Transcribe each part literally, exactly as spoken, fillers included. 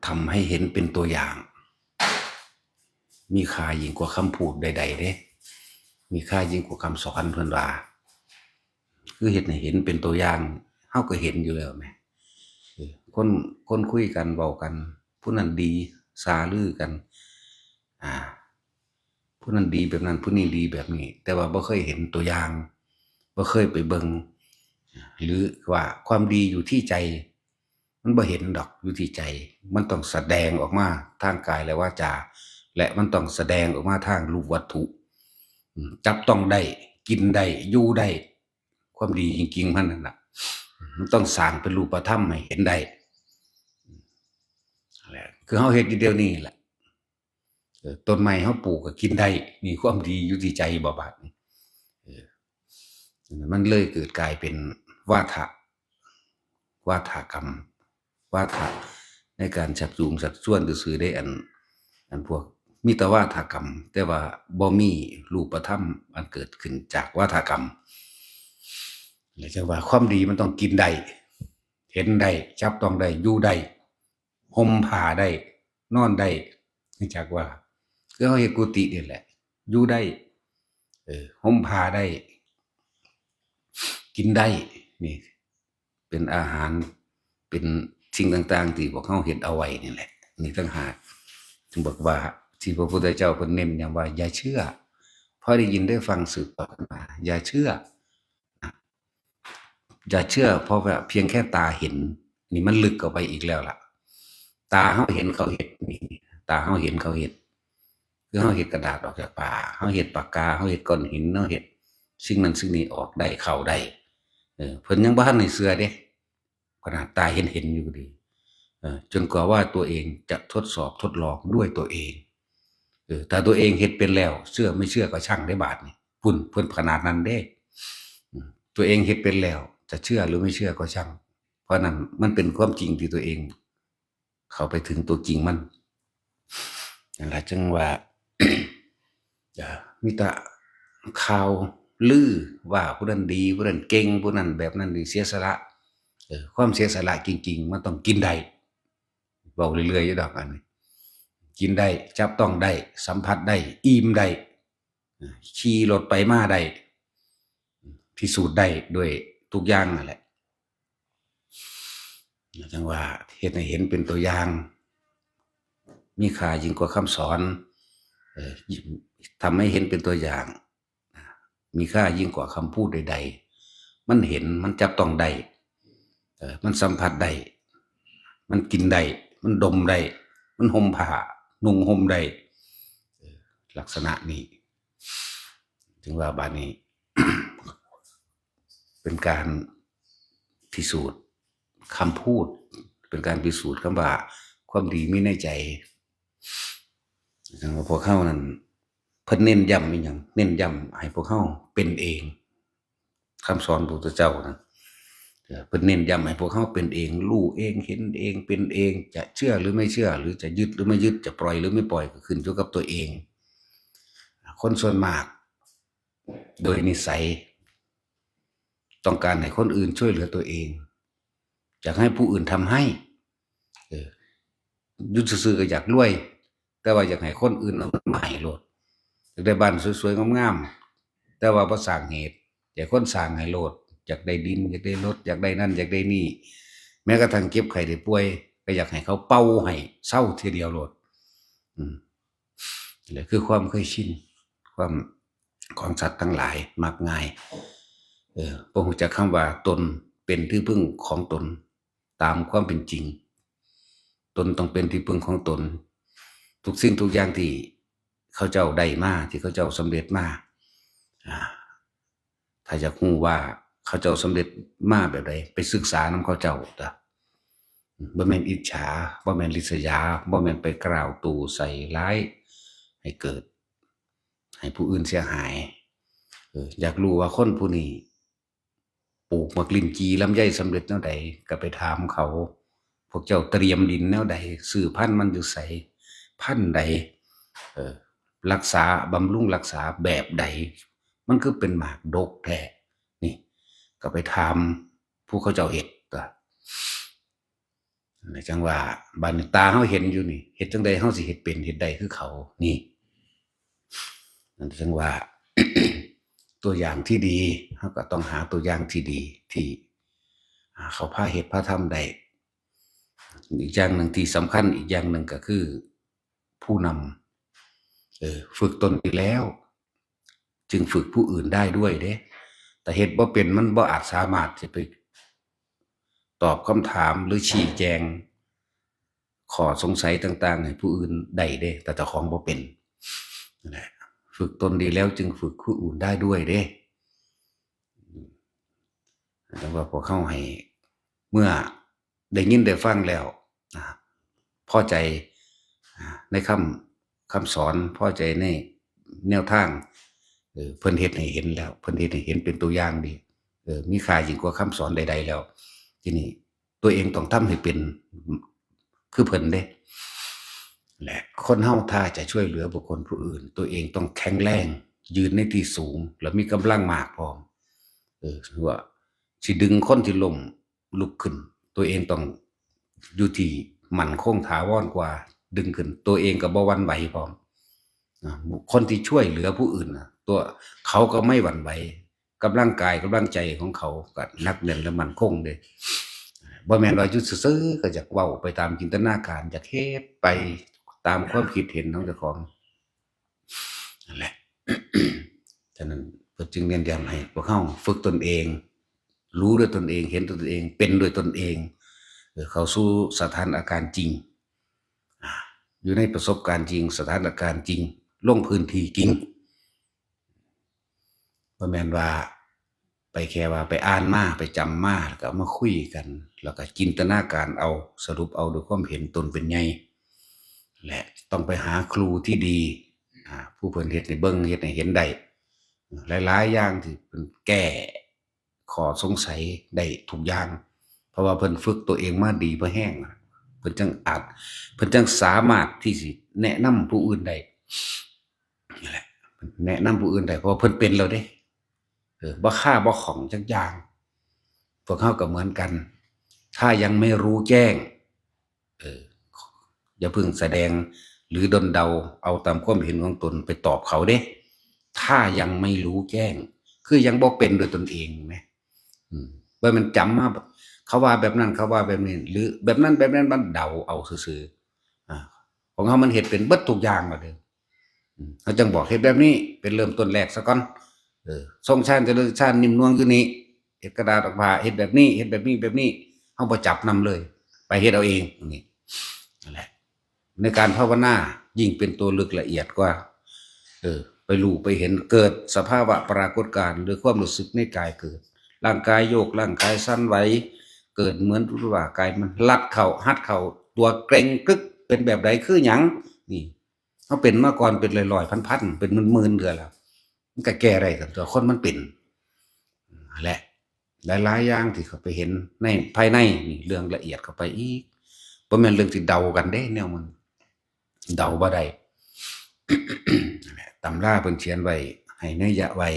ทำให้เห็นเป็นตัวอย่าง มีค่ายิ่งกว่าคำพูดใดๆเด้ มีค่ายิ่งกว่าคำสอนเพิ่นว่า คือเฮ็ดให้เห็นเป็นตัวอย่าง เฮาก็เห็นอยู่แล้วแหม เออ คน คนคุยกัน เว้ากัน ผู้นั้นดี สาลือกัน อ่า ผู้นั้นดีแบบนั้น ผู้นี้ดีแบบนี้ แต่ว่าบ่เคยเห็นตัวอย่าง บ่เคยไปเบิ่ง หรือว่าความดีอยู่ที่ใจ มันบ่เห็นดอก อยู่ที่ใจ มันต้องแสดงออกมาทางกายและวาจา และมันต้องแสดงออกมาทางรูปวัตถุ อืม จับต้องได้ กินได้ อยู่ได้ ความดีจริงๆมันนั่นน่ะ มันต้องสร้างเป็นรูปธรรมให้เห็นได้ นั่นแหละ คือเฮาเฮ็ดอยู่เดี๋ยวนี้แหละ เออ ต้นไม้เฮาปลูกก็กินได้ นี่ความดีอยู่ที่ใจบ่บาดนี้ เออ มันเลยเกิดกลายเป็นวาทะ วาทกรรม วาทะในการชักจูงชักชวนซื่อๆเด้ อัน อันพวกมีแต่วาทกรรม แต่ว่าบ่มีรูปธรรมอันเกิดขึ้นจากวาทกรรม และจังว่าความดีมันต้องกินได้ เห็นได้ จับต้องได้ อยู่ได้ ห่มผ้าได้ นอนได้ รู้จักว่า คือเฮาเฮ็ดกุฏินี่แหละ อยู่ได้ เออ ห่มผ้าได้ กินได้ นี่ เป็นอาหาร เป็นสิ่งต่างๆที่พวกเฮาเฮ็ดเอาไว้นี่แหละ นี่ต่างหาก จึงบอกว่า ที่พระพุทธเจ้าเพิ่นเน้นย้ำว่า อย่าเชื่อ พอได้ยินได้ฟังสืบต่อกันมา อย่าเชื่อ อย่าเชื่อ เพราะว่าเพียงแค่ตาเห็น นี่มันลึกเข้าไปอีกแล้วล่ะ ตาเฮาเห็นเขาเฮ็ด นี่ ตาเฮาเห็นเขาเฮ็ด คือเฮาเฮ็ดกระดาษออกจากผ้า เฮาเฮ็ดปากกา เฮาเฮ็ดก้อนหิน เฮาเฮ็ดสิ่งนั้นสิ่งนี้ออกได้ เข้าได้ เออ เพิ่นยังบ่ทันให้เชื่อเด้ ขนาดตาเห็นเห็นอยู่ก็ดี เออ จนกว่าว่าตัวเองจะทดสอบทดลองด้วยตัวเอง เออ ถ้าตัวเองเฮ็ดเป็นแล้ว เชื่อไม่เชื่อก็ช่างได้บาดนี่ พุ่น เพิ่นขนาดนั้นเด้ อืม ตัวเองเฮ็ดเป็นแล้ว จะเชื่อหรือไม่เชื่อก็ช่าง เพราะนั้นมันเป็นความจริงที่ตัวเอง เข้าไปถึงตัวจริงมัน นั่นล่ะ จึงว่า เอ่อ มีแต่ข่าวลือว่าผู้นั้นดี ผู้นั้นเก่ง ผู้นั้นแบบนั้นดี เสียสละ เออ ความเสียสละจริงๆมันต้องกินได้ เว้าเรื่อยๆอยู่ดอกอันนี้ กินได้ จับต้องได้ สัมผัสได้ อิ่มได้ เออ ขี่รถไปมาได้ พิสูจน์ได้ด้วยทุกอย่างนั่นแหละ จังว่าเฮ็ดให้เห็นเป็นตัวอย่าง มีค่ายิ่งกว่าคำสอน เอ่อ ทำให้เห็นเป็นตัวอย่าง มีค่ายิ่งกว่าคำพูดใดๆ มันเห็น มันจับต้องได้ เอ่อ มันสัมผัสได้ มันกินได้ มันดมได้ มันห่มผ้า นุ่งห่มได้ เอ่อ ลักษณะนี้ ถึงว่าบาดนี้ เป็นการพิสูจน์คำพูด เป็นการพิสูจน์คำว่าความดีมีในใจ จังว่าพวกเฮานั้น เพิ่นเน้นย้ำอีหยัง เน้นย้ำให้พวกเฮาเป็นเอง คำสอนพระพุทธเจ้านะ เอ่อ เพิ่นเน้นย้ำให้พวกเฮาเป็นเอง รู้เอง เห็นเอง เป็นเอง จะเชื่อหรือไม่เชื่อ หรือจะยึดหรือไม่ยึด จะปล่อยหรือไม่ปล่อย ก็ขึ้นอยู่กับตัวเอง คนส่วนมาก โดยนิสัย ต้องการให้คนอื่นช่วยเหลือตัวเอง อยากให้ผู้อื่นทำให้ เออ อยู่ซื่อๆก็อยากรวย แต่ว่าอยากให้คนอื่นเอาเงินมาให้โลด อยากได้บ้านสวยๆงามๆ แต่ว่าบ่สร้างเหตุ อยากคนสร้างให้โลด อยากได้ดิน อยากได้รถ อยากได้นั่น อยากได้นี่ แม้กระทั่งเจ็บไข้ได้ป่วย ก็อยากให้เขาเป่าให้เซาเทื่อเดียวโลด อืม และคือความเคยชิน ความของสัตว์ทั้งหลายมักง่าย เออ บ่รู้จักคำว่าตนเป็นที่พึ่งของตน ตามความเป็นจริง ตนต้องเป็นที่พึ่งของตน ทุกสิ่งทุกอย่างที่เขาเจ้าได้มา ที่เขาเจ้าสำเร็จมา อ่า ถ้าอยากรู้ว่าเขาเจ้าสำเร็จมาแบบใด ไปศึกษานำเขาเจ้าจ้ะ บ่แม่นอิจฉา บ่แม่นริษยา บ่แม่นไปกล่าวตู่ใส่ร้าย ให้เกิด ให้ผู้อื่นเสียหาย เออ อยากรู้ว่าคนผู้นี้ ปลูกหมากลิ้นจี่ลำไยสำเร็จแนวใด ก็ไปถามเขา พวกเจ้าเตรียมดินแนวใด ซื้อพันธุ์มันอยู่ไส พันธุ์ใด เอ่อ รักษา บำรุงรักษาแบบใด มันคือเป็นหมากดกแท้ นี่ ก็ไปถามผู้เขาเจ้าเฮ็ดตั๊ว จังว่าบาดนี้ตาเฮาเห็นอยู่นี่ เฮ็ดจั่งใดเฮาสิเฮ็ดเป็นเฮ็ดได้คือเขา นี่ นั่นจังว่า ตัวอย่างที่ดี เฮาก็ต้องหาตัวอย่างที่ดี ที่ อ่า เขาพาเฮ็ดพาทำได้ อีกอย่างหนึ่งที่สำคัญอีกอย่างหนึ่งก็คือ ผู้นำ เออ ฝึกตนเองแล้ว จึงฝึกผู้อื่นได้ด้วยเด้ แต่เฮ็ดบ่เป็นมันบ่อาจสามารถสิไปตอบคำถามหรือชี้แจงข้อสงสัยต่างๆ ให้ผู้อื่นได้เด้ แต่เจ้าของบ่เป็น นั่นแหละ ฝึกตนดีแล้วจึงฝึกผู้อื่นได้ด้วยเด้ แต่ว่าพวกเฮาให้ เมื่อได้ยินได้ฟังแล้ว อ่า พอใจ อ่า ในคำ คำสอน พอใจในแนวทาง เออ เพิ่นเฮ็ดให้เห็นแล้ว เพิ่นเฮ็ดให้เห็นเป็นตัวอย่างดี เออ มีค่ายิ่งกว่าคำสอนใดๆ แล้ว ทีนี้ตัวเองต้องทำให้เป็น คือเพิ่นเด้ และคนเฮาถ้าจะช่วยเหลือบุคคลผู้อื่น ตัวเองต้องแข็งแรง ยืนในที่สูง และมีกำลังมากพร้อม เออ ว่าสิดึงคนที่ล้มลุกขึ้น ตัวเองต้องอยู่ที่มั่นคงถาวรกว่า ดึงขึ้น ตัวเองก็บ่หวั่นไหวพร้อม อ่ะ คนที่ช่วยเหลือผู้อื่นน่ะ ตัวเขาก็ไม่หวั่นไหว กำลังกายกำลังใจของเขาก็หนักแน่นและมั่นคงเด้ บ่แม่นว่าอยู่ซื่อๆ ก็อยากเว้าไปตามจินตนาการ อยากเฮ็ดไปตามความคิดเห็นของเจ้าของ นั่นแหละ ฉะนั้นเพิ่นจึงเน้นย้ำให้พวกเฮาฝึกตนเอง รู้ด้วยตนเอง เห็นด้วยตนเอง เป็นด้วยตนเอง เออ เข้าสู่สถานการณ์จริง อ่า อยู่ในประสบการณ์จริง สถานการณ์จริง ลงพื้นที่จริง บ่แม่นว่าไปแค่ว่าไปอ่านมา ไปจำมา แล้วก็เอามาคุยกัน แล้วก็จินตนาการเอา สรุปเอาด้วยความเห็นตนเป็นใหญ่ และต้องไปหาครูที่ดี อ่า ผู้เพิ่นเฮ็ดให้เบิ่ง เฮ็ดให้เห็นได้ หลายๆ อย่างที่เพิ่นแก้ข้อสงสัยได้ทุกอย่าง เพราะว่าเพิ่นฝึกตัวเองมาดีพอแฮง เพิ่นจั่งอาจ เพิ่นจั่งสามารถที่สิแนะนำผู้อื่นได้ นั่นแหละ แนะนำผู้อื่นได้ เพราะว่าเพิ่นเป็นแล้วเด้ เออ บ่คาบ่ข้องจักอย่าง พวกเฮาก็เหมือนกัน ถ้ายังไม่รู้แจ้ง เออ อย่าเพิ่งแสดงหรือดลเดาเอาตามความเห็นของตนไปตอบเขาเด้ ถ้ายังไม่รู้แจ้ง คือยังบ่เป็นด้วยตนเองแหม อืม บ่แม่นจำมา เขาว่าแบบนั้น เขาว่าแบบนี้ หรือแบบนั้นแบบนั้น มันเดาเอาซื่อๆ อ่า ของเฮามันเฮ็ดเป็นเบิดทุกอย่างแล้วเด้อ อืม เฮาจั่งบอกเฮ็ดแบบนี้ เป็นเริ่มต้นแรกซะก่อน เออ ทรงฌานเจริญฌานนิ่มนวลอยู่นี่ เฮ็ดกระดาษออกมา เฮ็ดแบบนี้ เฮ็ดแบบนี้ แบบนี้ เฮาบ่จับนำเลย ไปเฮ็ดเอาเอง นี่ นั่นแหละ ในการภาวนายิ่งเป็นตัวลึกละเอียดกว่า เออ ไปรู้ไปเห็น เกิดสภาวะปรากฏการณ์ หรือความรู้สึกในกายเกิด ร่างกายโยก ร่างกายสั่นไหว เกิดเหมือนว่ากายมันรัดเข้า ฮัดเข้า ตัวเกร็งกึก เป็นแบบใดคือหยัง นี่ เฮาเป็นมาก่อนเป็นร้อยๆ พันๆ เป็นหมื่นๆ เทื่อแล้ว มันก็แก้ได้กับตัวคนมันเป็น และหลายๆ อย่างที่เขาไปเห็นในภายในนี่ เรื่องละเอียดเข้าไปอีก บ่แม่นเรื่องที่เดากันเด้ แนวมัน เดาบ่ได้ ตำราเพิ่นเขียนไว้ ให้นัยยะไว้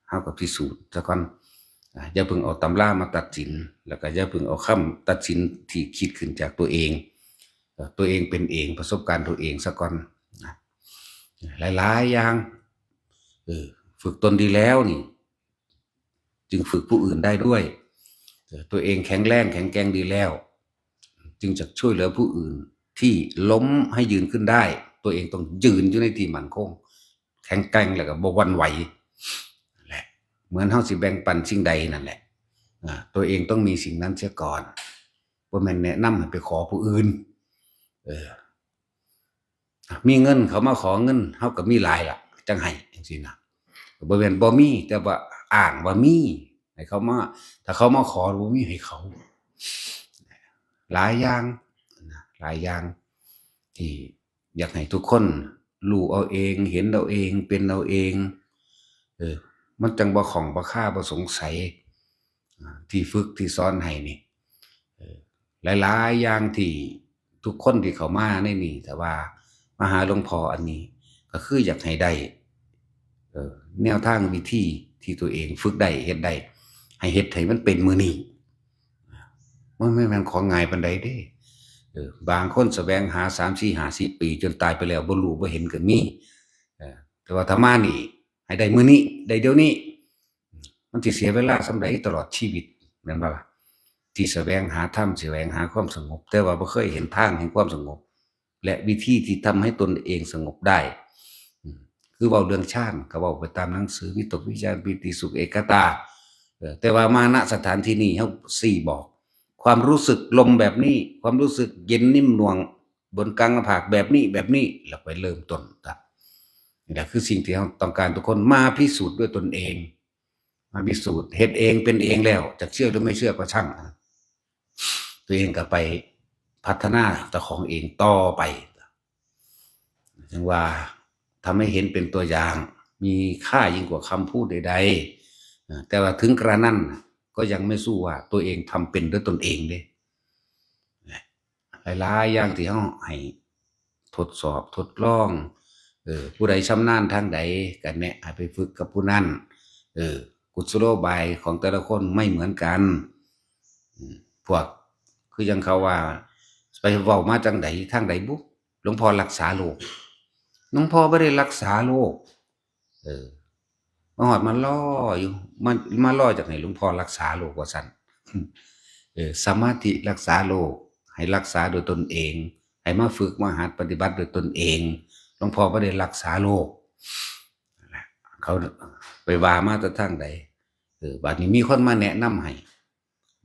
เฮาก็พิสูจน์ซะก่อน อ่ะ อย่าเพิ่งเอาตำรามาตัดสิน แล้วก็อย่าเพิ่งเอาคำตัดสินที่คิดขึ้นจากตัวเอง เอ่อ ตัวเองเป็นเอง ประสบการณ์ตัวเองซะก่อน นะ หลายๆ อย่าง เออ ฝึกตนดีแล้วนี่ จึงฝึกผู้อื่นได้ด้วย เออ ตัวเองแข็งแรงแข็งแกร่งดีแล้ว จึงจะช่วยเหลือผู้อื่นที่ล้มให้ยืนขึ้นได้ ตัวเองต้องยืนอยู่ในที่มั่นคง แข็งแกร่งแล้วก็บ่หวั่นไหว แหละ เหมือนเฮาสิแบ่งปันสิ่งใดนั่นแหละ อ่า ตัวเองต้องมีสิ่งนั้นเสียก่อน บ่แม่นแนะนำให้ไปขอผู้อื่น เออ มีเงินเขามาขอเงิน เฮาก็มีหลายละ จั่งให้ จั่งซี้นะ บ่แม่นบ่มี แต่ว่าอ้างว่ามี ให้เขามา ถ้าเขามาขอ บ่มีให้เขา หลายอย่างนะ หลายอย่าง ที่อยากให้ทุกคนรู้เอาเอง เห็นเอาเอง เป็นเอาเอง เออ มันจั่งบ่ข้องบ่คาบ่สงสัย อ่า ที่ฝึกที่สอนให้นี่ เออ หลายๆ อย่างที่ทุกคนที่เข้ามาในนี่ แต่ว่ามาหาหลวงพ่ออันนี้ ก็คืออยากให้ได้ เออ แนวทางวิธีที่ตัวเองฝึกได้ เฮ็ดได้ ให้เฮ็ดให้มันเป็นมื้อนี้ อ่า มันไม่แม่นของง่ายปานใดเด้ เออ บางคนแสวงหาสาม สี่ ห้าสิบ ปี จนตายไปแล้วบ่รู้บ่เห็นก็มี เออ แต่ว่าถ้ามานี่ ให้ได้มื้อนี้ ได้เดี๋ยวนี้ มันสิเสียเวลาส่ำใดตลอดชีวิต แม่นบ่ล่ะ ที่แสวงหาธรรม แสวงหาความสงบ แต่ว่าบ่เคยเห็นทางแห่งความสงบ และวิธีที่ทำให้ตนเองสงบได้ อืม คือเว้าเรื่องฌาน ก็เว้าไปตามหนังสือ วิตกวิจารปีติสุขเอกคตา เออ แต่ว่ามา ณ สถานที่นี้ เฮาสี่บอก ความรู้สึกลมแบบนี้ ความรู้สึกเย็นนิ่มนวลบนกลางหน้าผากแบบนี้ แบบนี้ แล้วไปเริ่มต้นครับ นี่แหละคือสิ่งที่เราต้องการทุกคนมาพิสูจน์ด้วยตนเอง มาพิสูจน์ เฮ็ดเองเป็นเองแล้ว จะเชื่อหรือไม่เชื่อก็ช่าง ตัวเองก็ไปพัฒนาเจ้าของเองต่อไป จั่งว่า ทำให้เห็นเป็นตัวอย่าง มีค่ายิ่งกว่าคำพูดใดๆ เอ่อ แต่ว่าถึงกระนั้น ก็ยังไม่สู้ว่าตัวเองทำเป็นด้วยตนเองเด้ หลายๆ อย่างที่เราให้ทดสอบทดลอง เออ ผู้ใดชำนาญทางใด ก็แนะให้ไปฝึกกับผู้นั้น เออ กุศโลบายของแต่ละคนไม่เหมือนกัน อืม พวก คือจั่งเขาว่า ไปเว้ามาจั่งใด ทางใดบุ หลวงพ่อรักษาโรค หลวงพ่อบ่ได้รักษาโรค เออ มาฮอดมารออยู่ มา มารออยากให้หลวงพ่อรักษาโรคว่าซั่น เออ สมาธิรักษาโรค ให้รักษาโดยตนเอง ให้มาฝึกมาหัดปฏิบัติโดยตนเอง หลวงพ่อบ่ได้รักษาโรค นั่นแหละ เขาไปว่ามาแต่ทางใด เออ บัดนี้มีคนมาแนะนำให้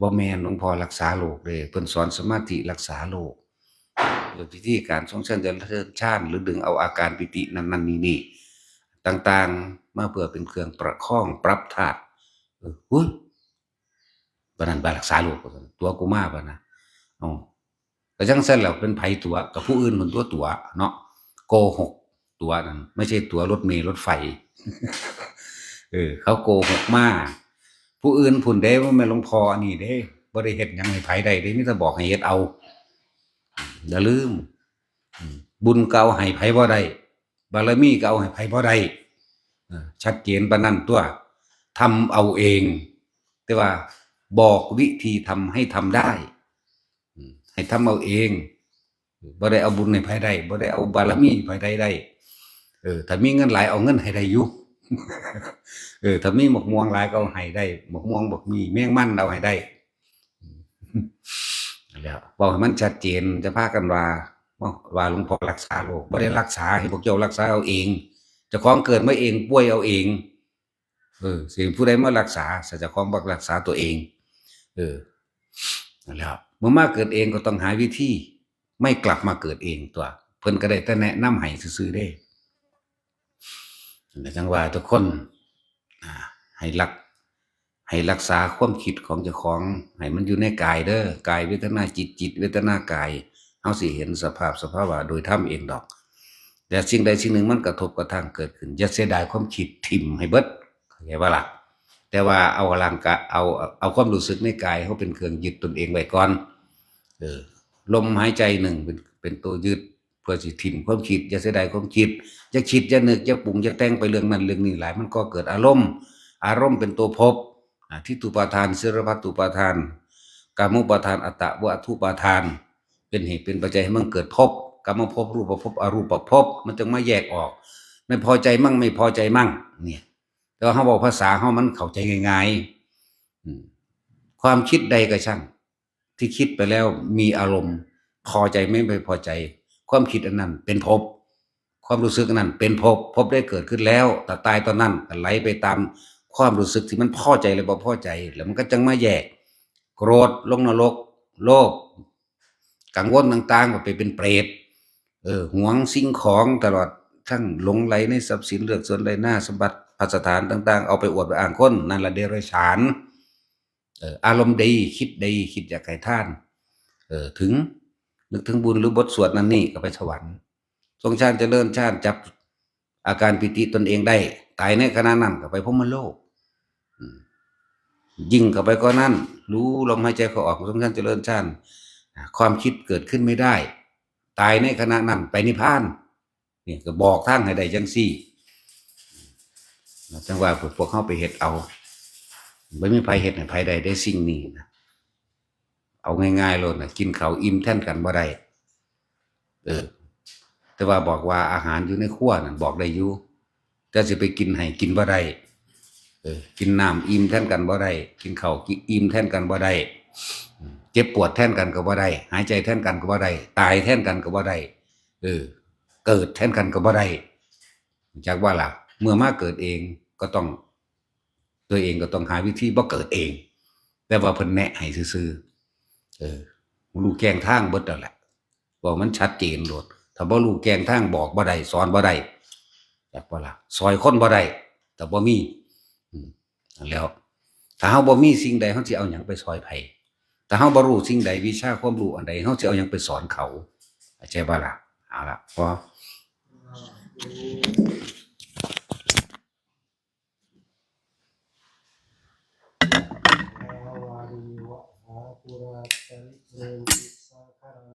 บ่แม่นหลวงพ่อรักษาโรคเด้ เพิ่นสอนสมาธิรักษาโรค เออ วิธีการทรงฌานเจริญฌาน หรือดึงเอาอาการปีตินั่นๆ นี่ๆ ต่างๆ มาเพื่อเป็นเครื่องประคองปรับธาตุ เออ หุ้ย ปานนั้นว่ารักษาโรค ตั๋วกูมาปานนะ เอ้า ก็จั่งซั่นแหล้ว เป็นไผตั๋ว ก็ผู้อื่นพุ้นตั๋ว ตั๋วเนาะ โกหกตั๋วนั่น ไม่ใช่ตั๋วรถเมล์รถไฟ เออ เขาโกหกมา ผู้อื่นพุ้นเด้ บ่แม่นหลวงพ่ออันนี้เด้ บ่ได้เฮ็ดหยังให้ไผได้เด้ มีแต่บอกให้เฮ็ดเอา อย่าลืม อืม บุญก็เอาให้ไผบ่ได้ บารมีก็เอาให้ไผบ่ได้ เออ ชัดเจนปานนั้นตั๊ว ทำเอาเอง แต่ว่าบอกวิธีทำให้ทำได้ อืม ให้ทำเอาเอง บ่ได้เอาบุญให้ไผได้ บ่ได้เอาบารมีให้ไผได้ ได้ เออ ถ้ามีเงินหลายเอาเงินให้ได้อยู่ เออ ถ้ามีหมากม่วงหลายก็เอาให้ได้ หมากม่วงบักมี แมงมันเอาให้ได้ แล้วเว้าให้มันชัดเจน จะพากันว่า ว่าหลวงพ่อรักษาโรค บ่ได้รักษา ให้พวกเจ้ารักษาเอาเอง เจ้าของเกิดมาเอง ป่วยเอาเอง เออ สิผู้ใดมารักษา ถ้าเจ้าของบ่รักษาตัวเอง เออ นั่นแหละ เมื่อมาเกิดเองก็ต้องหาวิธี ไม่กลับมาเกิดเองตั๊ว เพิ่นก็ได้แต่แนะนำให้ซื่อๆ เด้ นั่นแหละ จั่งว่าทุกคน อ่า ให้รัก ให้รักษาความคิดของเจ้าของ ให้มันอยู่ในกายเด้อ กายเวทนาจิต จิตเวทนากาย เฮาสิเห็นสภาพสภาวะโดยธรรมเองดอก แต่สิ่งใดสิ่งหนึ่งมันกระทบกระทั่งเกิดขึ้น อย่าเสียดายความคิด ถิ่มให้เบิด เข้าใจบ่ล่ะ แต่ว่าเอาร่างกาย เอา เอาความรู้สึกในกายเฮาเป็นเครื่องยึดตนเองไว้ก่อน เออ ลมหายใจหนึ่งเป็น เป็นตัวยึด เพื่อสิถิ่มความคิด อย่าเสียดายความคิด อย่าคิด อย่านึก อย่าปรุง อย่าแต่งไปเรื่องนั้นเรื่องนี้หลาย มันก่อเกิดอารมณ์ อารมณ์เป็นตัวภพ อ่า ทิฏฐุปาทาน สีลพัตตุปาทาน กามุปาทาน อัตตะวะทุปาทาน เป็นเหตุเป็นปัจจัยให้มันเกิดภพ กามภพ รูปภพ อรูปภพ มันจึงมาแยกออก ไม่พอใจมั่ง ไม่พอใจมั่ง เนี่ย แต่ว่าเฮาเว้าภาษาเฮามันเข้าใจง่ายๆ อืม ความคิดใดก็ช่าง ที่คิดไปแล้วมีอารมณ์พอใจไม่พอใจ ความคิดอันนั้นเป็นภพ ความรู้สึกอันนั้นเป็นภพ ภพได้เกิดขึ้นแล้ว แต่ตายตอนนั้นก็ไหลไปตามความรู้สึกที่มันพอใจและบ่พอใจ แล้วมันก็จั่งมาแยก โกรธลงนรก โลภ กังวลต่างๆ ก็ไปเป็นเปรต เออ หวงสิ่งของตลอดทั้งหลงใหลในทรัพย์สิน เลือกสวนไร่นาสมบัติพัสถานต่างๆ เอาไปอวดไปอ้างคน นั่นละเดรัจฉาน เออ อารมณ์ดี คิดดี คิดอยากให้ทาน เออ ถึง นึกถึงบุญหรือบทสวดนั่นนี่ก็ไปสวรรค์ ทรงฌานเจริญฌาน จับอาการปีติตนเองได้ ตายในขณะนั้นก็ไปพรหมโลก อืม ยิ่งเข้าไปกว่านั้น รู้ลมหายใจเข้าออก ทรงฌานเจริญฌาน ความคิดเกิดขึ้นไม่ได้ ตายในขณะนั้นไปนิพพาน นี่ก็บอกทางให้ได้จั่งซี้ จั่งว่าพวกเฮาไปเฮ็ดเอา บ่มีไผเฮ็ดให้ไผได้เด้สิ่งนี้นะ เอาง่ายๆโลดนะ กินข้าวอิ่มแทนกันบ่ได้ เออ แต่ว่าบอกว่าอาหารอยู่ในครัวนั่นบอกได้อยู่ แต่สิไปกินให้กินบ่ได้ เออ กินน้ำอิ่มแทนกันบ่ได้ กินข้าวกินอิ่มแทนกันบ่ได้ เจ็บปวดแทนกันก็บ่ได้ หายใจแทนกันก็บ่ได้ ตายแทนกันก็บ่ได้ เออ เกิดแทนกันก็บ่ได้ จักว่าล่ะ เมื่อมาเกิดเองก็ต้อง ตัวเองก็ต้องหาวิธีบ่เกิดเอง แต่ว่าเพิ่นแนะให้ซื่อๆ เออ ฮู้แจ้งทางเบิดแล้วแหละ บอกมันชัดเจนโลด ถ้าบ่ฮู้แจ้งทางบอกบ่ได้ สอนบ่ได้ จักว่าล่ะ ซอยคนบ่ได้ แต่บ่มี อืม นั่นแหล้ว ถ้าเฮาบ่มีสิ่งใด เฮาสิเอาหยังไปซอยไผ ถ้าเฮาบ่รู้สิ่งใด วิชาความรู้อันใด เฮาสิเอาหยังไปสอนเขา เข้าใจบ่ล่ะ เอาล่ะ พอ วารีวะหาปุราปริเรนติ